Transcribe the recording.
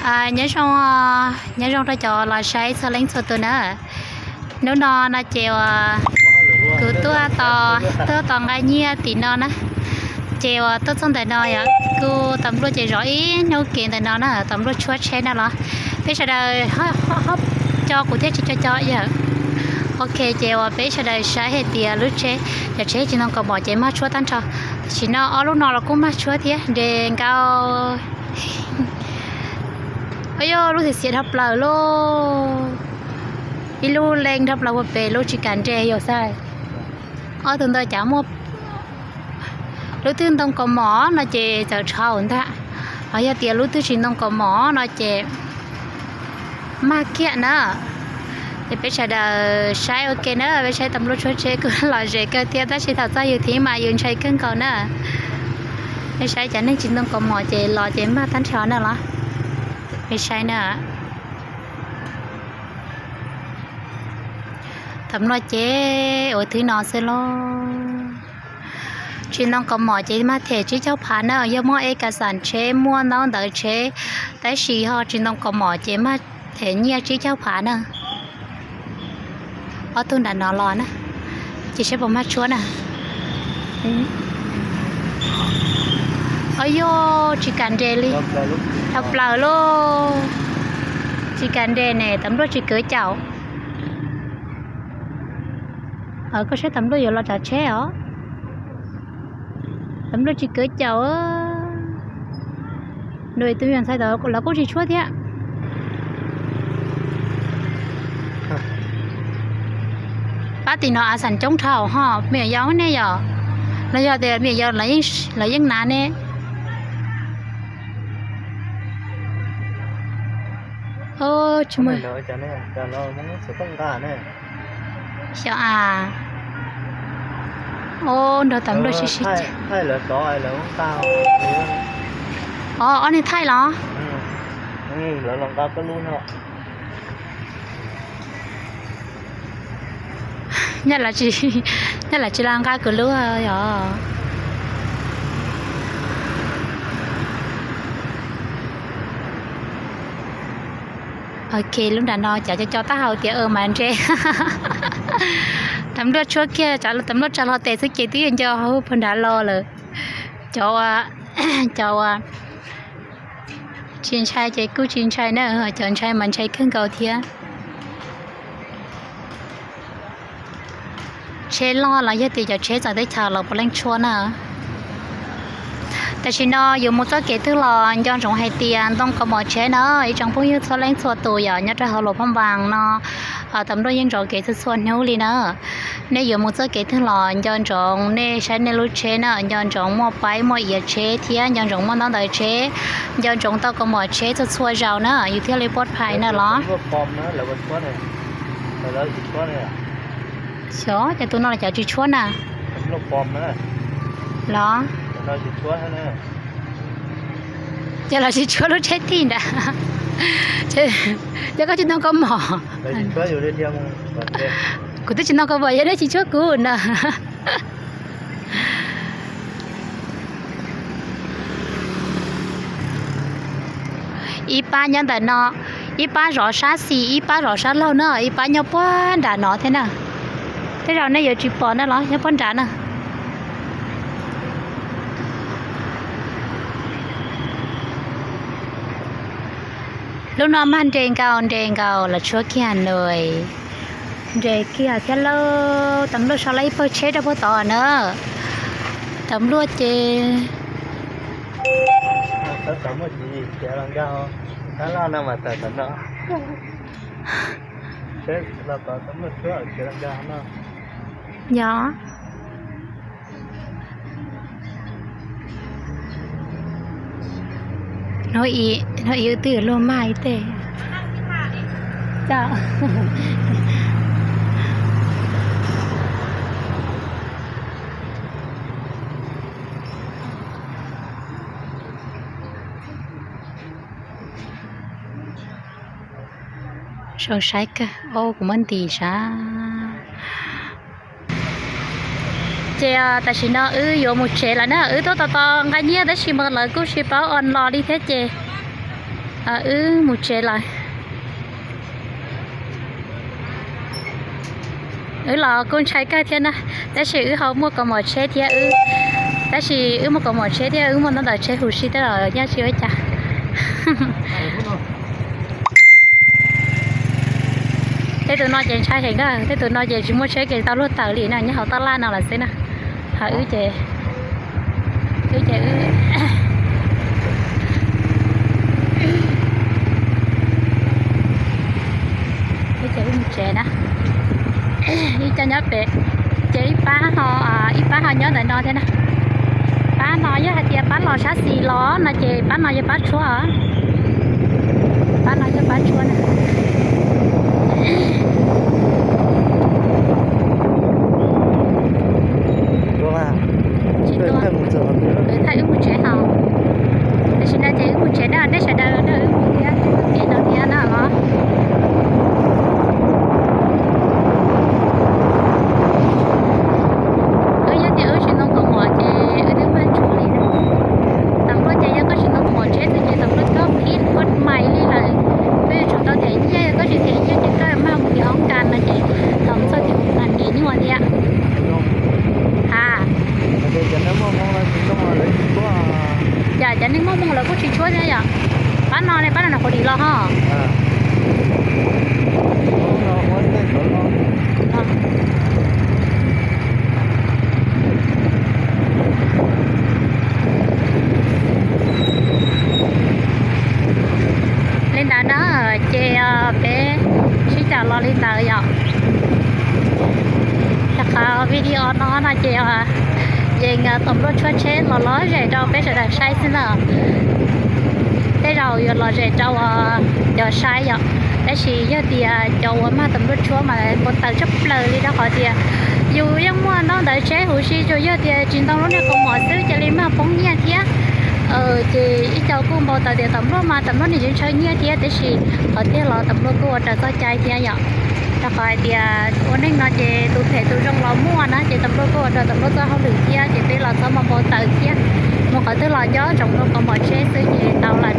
Nyob zoo, nyob zoo rau cov los saib txhua leej txhua tus na. Hnub no no ces uas kuv tuaj, tuaj tos nqa nyiaj tim no na. Ces uas tuaj txog ntawm no yog kuj tus npluaj ces zov ib hnub kev ntawm no na, tus npluaj tshuab tsheb na los. Peb sawv daws ho co kuv thiab tsis co co yawm. Ok, ces uas peb sawv daws saib hais tias lub tsheb, cov tsheb tsis ntoo kaus mom ces mag tshuab tag nrho. Tam sim no ob lub no los kuj mag tshuab thiab, nres nkaus. Ua yog lub xiav xiav dhau plaws lauj. Ib lub leej dhau plaws ua pem lub tsis kam nres yus xav. Ob tug ntawd cas muaj lub twg ntoo kaus mom no ces txawm tshau ntag, ho yog tias lub twg tsis ntoo kaus mom no ces mag kiag na. Ces peb sawv daws saib ua ke na, peb saib tus npluaj tshuab tsheb kuj lom zem kawg thiab, tab sis thaum txog yus thiab mas yus ntshai kawg nkaus na. Peb saib cov neeg tsis ntoo kaus mom ces los ces mag tag nrho na los. Peb saib na. Tus npluaj ces ua thwb no xwb lauj. Tsis ntoo kaus mom ces mag them tsib caug phav na, yog muaj ej kas xas tsheb, muaj ntaub ntawv tsheb, tab sis ho tsis ntoo kaus mom ces mag them nyiaj tsib caug phav na. Ob tug nram no los na, ces saib puas mag tshuab na. Ua yog tsis kam nres li, dhau plaws lauj. Tsis kam nres ne, tus npluaj tsis kwv caum. Koj saib tus npluaj yuav los tsav tsheb os. Tus npluaj tsis kwv caum. Nws tus me nyuam ntxhais lawv kuj tsis tshuab thiab. Pab tim no a xas coob dhau ho, me nyuam yaus ne yom. Los yog tias me nyuam yaus lawv yeej hnav ne. Tsis muaj. Xyov a. Nrog tus npluaj sib sib. Ob niag thaij los? Nyob lawv tsis los nqa kuv lub yog. Ok, lub nram no cav co co taub hau tias mas nres. Tus npluaj tshuab kiag, tus npluaj tsa hlo tes xwb ces twb yuav nco hauv puag nrad los lawm. Cov, cov uas tsis ntshai ces kuj tsis ntshai na, cov ntshai mas ntshai kawg nkaus thiab. Tsheb loj los yog tias cov tsheb txawv teb chaws los puav leej tshuab na. Tam sim no yuav mus txoj kev twg los nco ntsoov hais tias ntoo kaus mom tsheb na, ib tsoom phooj ywg txhua leej txhua tus yom, nyob rau hauv Luam Phaj Npas no, tus npluaj yeej ntsoov kev txhua txhua hnub li na. Nej yuav mus txoj kev twg los nco ntsoov nej saib nej lub tsheb na, nco ntsoov muaj paib muaj iav tsheb thiab nco ntsoov muaj ntaub ntawv tsheb, nco ntsoov tau kaus mom tsheb txhua txhua zaus na, yus thiaj li pov phais na los. Xyov, cov tus no los cov tsis tshuab na. Los, cov los tsis tshuab lub tsheb tij nrad. Yog koj tsis ntoo kaus mom. Kuv twb tsis ntoo kaus mom, yog nej tsis tshuab kuv na. Ib pab nyob ntawm no, ib pab zov sab xis, ib pab zov sab laug na, ib pab nyob puag nram no thiab na. Tej zaum nej yuav tsis pom na los nyob puag nrad na. Lub no mag nres nkaus nres nkaus los tshuab kiag nws. Nres kiag thiab lauj, tus npluaj sau lawm ib pawg tsheb rau puag tod na. Tus npluaj ces yog. Hnub ib wb twb yuav luag mag ib teg. Zoo saib kawg, kuv muab ntim sav. Ces tam sim no wb yuav mus tsev lawm na, wb tuaj tos tos nqa nyiaj tab sis mas lawv kuj tsis paub online li thiab ces Wb mus tsev lawm. Wb los kuj ntshai kawg thiab na, tab sis wb ho muaj kaus mom tsheb thiab, tab sis wb muaj kaus mom tsheb thiab wb muaj ntawv tsheb huv si tej los yeej tsis ua cas. Tej tus no ces ntshai heev na, tej tus no ces tsis muaj tsheb ces tau luag taws li na, nyob hauv taj laj no lawm xwb na. Ho wb ces, wb ces wb, wb ces wb mus tsev na. Ib co nyob pem, ces ib pab ho, ib pab ho nyob ntawm no thiab na. Pab no yog hais tias pab los sab xis los no ces pab no yog pab tshuab os. Pab no yog pab tshuab na. Tsis tuaj, thaij wb mus tsev ho. Tam sim no ces wb mus tsev na, nej sawv daws nrog wb mus thiab, ib no thiab na los. Wb yog tias wb tsis ntoo kaus mom ces wb twb mag tshuab li. Tam luaj ces yog koj tsis ntoo kaus mom tsheb xwb ces tam luaj koj qhib koj mais li lawm, koj yuav tsum tau them nyiaj, koj tsis them nyiaj ces koj mag mus tim hoob kas no ces thaum txog tim hoob kas ces nyuaj thiab. Ha, cas cov neeg muaj hmoo lawv kuj tsis tshuab thiab yom. Pab no ne, pab no nws quav dim los ho. Li ntawd na, ces peb sib caum los li ntawd yom. Rau qhov video no no ces yeej tus npluaj tshuab tsheb los lom zem rau peb sawv daws saib xwb na. Tej zaum yuav lom zem rau cov saib yom, tab sis yog tias cov uas mag tus npluaj tshuab mas npau taws tshaj plaws li rau qhov tias yus yeej muaj ntaub ntawv tsheb huv si, tsuas yog tias tsis ntoo lub niag kaus mom xwb cia li mag poob nyiaj thiab. Ces ib co kuj npau taws tias tus npluaj mas tus npluaj nim tsis ntshaw nyiaj thiab, tiam sis qhov tiag los tus npluaj kuj ua raws txoj cai thiab yom. Rau qhov hais tias ua neej no ces tus phem tus zoo los muaj na, ces tus npluaj kuj ua raws tus npluaj txoj hauj lwm thiab, ces peb los txhob npau npau taws thiab. Mus qhov twg los nco ntsoov ntaus kaus mom tsheb xwb ces tau lawm.